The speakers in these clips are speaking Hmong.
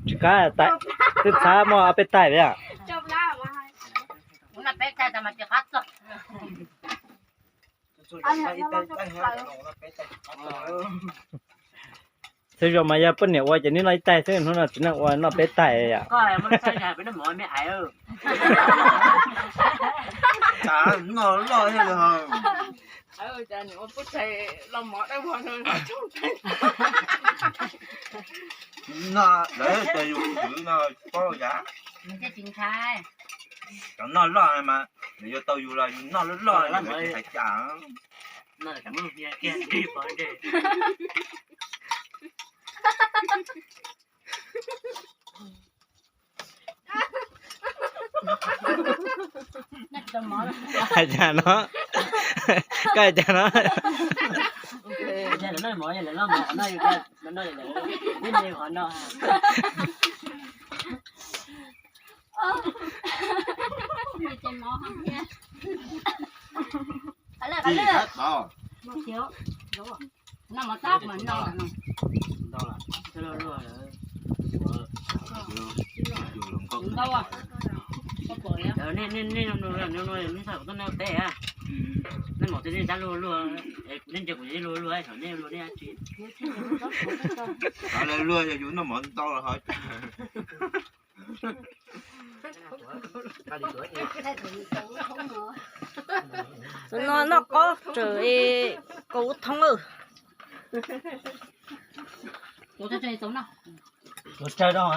Tsis qab, twb txhab muaj ob peb taig li. Xwb zoo mas yog poj niam ua ces neb noj ib taig xwb, hnub no txiv neej ua noj peb taig yom. Lawv tias yus khwv no paub yam. Cov noj loj mas nws yuav tau yus los yus noj loj loj nws tsis hais cas. Hais cas no? Koj hais cas no? Nej mom twb nej tab luag luag, nej ntsia kuv luag luag, nej luag nej dab tsi? Luag yog yus noj mov ntau los ho. No noj qob tsaws kaus thoob lawm. Tus tsawg rau.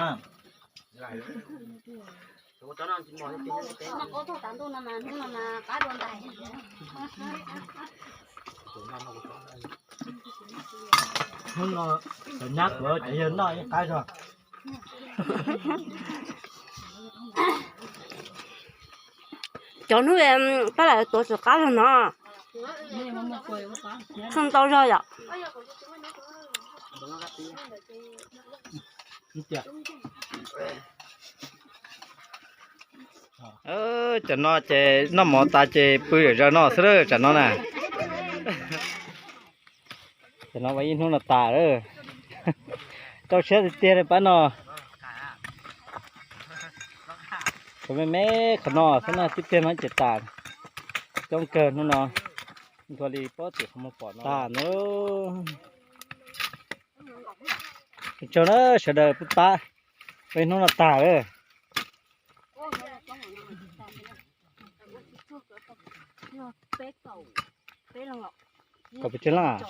Hnub no cov nyab kuv tseem yog noj ib qab zog. Cov hnub pab lam tuav tsis qab zog no. Tsheej ntau zog yom. Cov no ces noj mov tas ces pw zom zaws no xwb lawm tsam no na. Cov no ua ib hnub no tas lawm. Rau siab tiag tiag li pab no. Cov me me qhov no xwb na, tib pliag no ces tas. Coob kawg hnub no, nthua li pob tim qhov muag pom no tas na. Tsaug na sawv daws pab pab, ua ib hnub no tas lawm. Kaum pes tsawg leej?